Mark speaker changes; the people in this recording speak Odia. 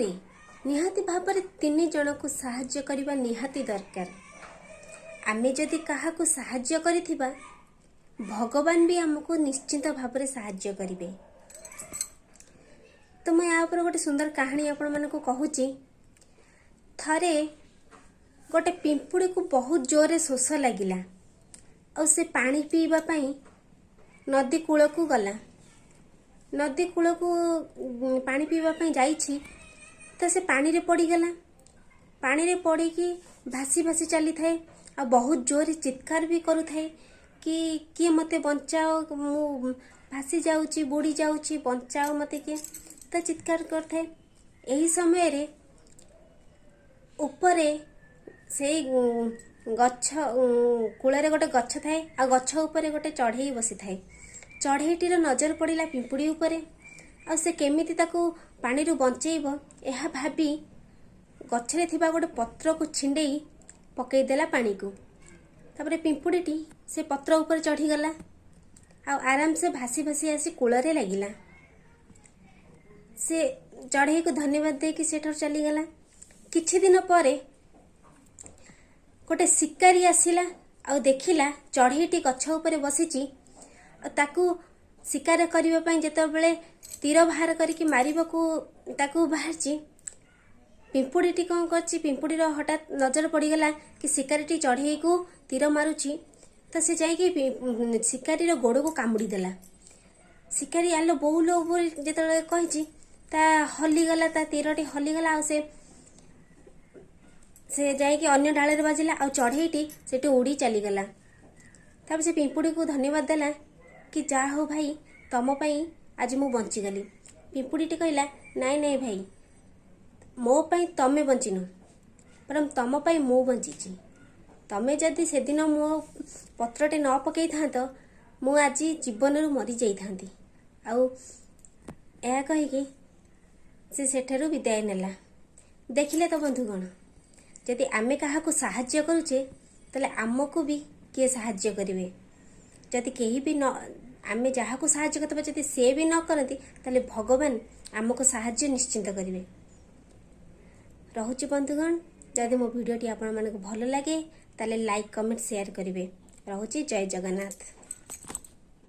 Speaker 1: କମ୍ରେ ନିହାତି ଭାବରେ ତିନି ଜଣକୁ ସାହାଯ୍ୟ କରିବା ନିହାତି ଦରକାର। ଆମେ ଯଦି କାହାକୁ ସାହାଯ୍ୟ କରିଥିବା, ଭଗବାନ ବି ଆମକୁ ନିଶ୍ଚିନ୍ତ ଭାବରେ ସାହାଯ୍ୟ କରିବେ। ତ ମୁଁ ୟା ଉପରେ ଗୋଟେ ସୁନ୍ଦର କାହାଣୀ ଆପଣମାନଙ୍କୁ କହୁଛି। ଥରେ ଗୋଟେ ପିମ୍ପୁଡ଼ିକୁ ବହୁତ ଜୋରରେ ଶୋଷ ଲାଗିଲା ଆଉ ସେ ପାଣି ପିଇବା ପାଇଁ ନଦୀ କୂଳକୁ ଗଲା। ନଦୀ କୂଳକୁ ପାଣି ପିଇବା ପାଇଁ ଯାଇଛି ତ ସେ ପାଣିରେ ପଡ଼ିଗଲା। ପାଣିରେ ପଡ଼ିକି ଭାସି ଭାସି ଚାଲିଥାଏ ଆଉ ବହୁତ ଜୋରରେ ଚିତ୍କାର ବି କରୁଥାଏ କି କିଏ ମୋତେ ବଞ୍ଚାଅ, ମୁଁ ଭାସି ଯାଉଛି, ବୁଡ଼ି ଯାଉଛି, ବଞ୍ଚାଅ ମୋତେ କିଏ। ତ ଚିତ୍କାର କରିଥାଏ। ଏହି ସମୟରେ ଉପରେ ସେଇ ଗଛ କୂଳରେ ଗୋଟେ ଗଛ ଥାଏ ଆଉ ଗଛ ଉପରେ ଗୋଟେ ଚଢ଼େଇ ବସିଥାଏ। ଚଢ଼େଇଟିର ନଜର ପଡ଼ିଲା ପିମ୍ପୁଡ଼ି ଉପରେ ଆଉ ସେ କେମିତି ତାକୁ ପାଣିରୁ ବଞ୍ଚେଇବ, ଏହା ଭାବି ଗଛରେ ଥିବା ଗୋଟେ ପତ୍ରକୁ ଛିଣ୍ଡେଇ ପକେଇଦେଲା ପାଣିକୁ। ତାପରେ ପିମ୍ପୁଡ଼ିଟି ସେ ପତ୍ର ଉପରେ ଚଢ଼ିଗଲା ଆଉ ଆରାମସେ ଭାସି ଭାସି ଆସି କୂଳରେ ଲାଗିଲା। ସେ ଚଢ଼େଇକୁ ଧନ୍ୟବାଦ ଦେଇକି ସେଠାରୁ ଚାଲିଗଲା। କିଛି ଦିନ ପରେ ଗୋଟେ ଶିକାରୀ ଆସିଲା ଆଉ ଦେଖିଲା ଚଢ଼େଇଟି ଗଛ ଉପରେ ବସିଛି। ଆଉ ତାକୁ ଶିକାର କରିବା ପାଇଁ ଯେତେବେଳେ ତୀର ବାହାର କରିକି ମାରିବାକୁ ତାକୁ ବାହାରିଛି, ପିମ୍ପୁଡ଼ିଟି କ'ଣ କରିଛି? ପିମ୍ପୁଡ଼ିର ହଠାତ୍ ନଜର ପଡ଼ିଗଲା କି ଶିକାରୀଟି ଚଢ଼େଇକୁ ତୀର ମାରୁଛି। ତ ସେ ଯାଇକି ଶିକାରୀର ଗୋଡ଼କୁ କାମୁଡ଼ି ଦେଲା। ଶିକାରୀ "ଆଲୋ ବୋଉଲୋ" ବୋଲି ଯେତେବେଳେ କହିଛି, ତା ହଲିଗଲା, ତା ତୀରଟି ହଲିଗଲା ଆଉ ସେ ଯାଇକି ଅନ୍ୟ ଡାଳରେ ବାଜିଲା ଆଉ ଚଢ଼େଇଟି ସେଠି ଉଡ଼ି ଚାଲିଗଲା। ତାପରେ ସେ ପିମ୍ପୁଡ଼ିକୁ ଧନ୍ୟବାଦ ଦେଲା କି ଯାହା ହଉ ଭାଇ, ତମ ପାଇଁ ଆଜି ମୁଁ ବଞ୍ଚିଗଲି। ପିମ୍ପୁଡ଼ିଟି କହିଲା, "ନାଇଁ ନାଇଁ ଭାଇ, ମୋ ପାଇଁ ତମେ ବଞ୍ଚିନ, ବରଂ ତମ ପାଇଁ ମୁଁ ବଞ୍ଚିଛି। ତମେ ଯଦି ସେଦିନ ମୋ ପତ୍ରଟି ନ ପକେଇଥାନ୍ତ, ମୁଁ ଆଜି ଜୀବନରୁ ମରିଯାଇଥାନ୍ତି।" ଆଉ ଏହା କହିକି ସେ ସେଠାରୁ ବିଦାୟ ନେଲା। ଦେଖିଲେ ତ ବନ୍ଧୁଗଣ, ଯଦି ଆମେ କାହାକୁ ସାହାଯ୍ୟ କରୁଛେ, ତାହେଲେ ଆମକୁ ବି କିଏ ସାହାଯ୍ୟ କରିବେ। ଯଦି କେହି ବି ନ ଆମେ ଯାହାକୁ ସାହାଯ୍ୟ କରିଥିବା, ଯଦି ସେ ବି ନ କରନ୍ତି, ତାହେଲେ ଭଗବାନ ଆମକୁ ସାହାଯ୍ୟ ନିଶ୍ଚିନ୍ତ କରିବେ। ରହୁଛି ବନ୍ଧୁଗଣ। ଯଦି ମୋ ଭିଡ଼ିଓଟି ଆପଣମାନଙ୍କୁ ଭଲ ଲାଗେ, ତାହେଲେ ଲାଇକ୍, କମେଣ୍ଟ, ସେୟାର କରିବେ। ରହୁଛି, ଜୟ ଜଗନ୍ନାଥ।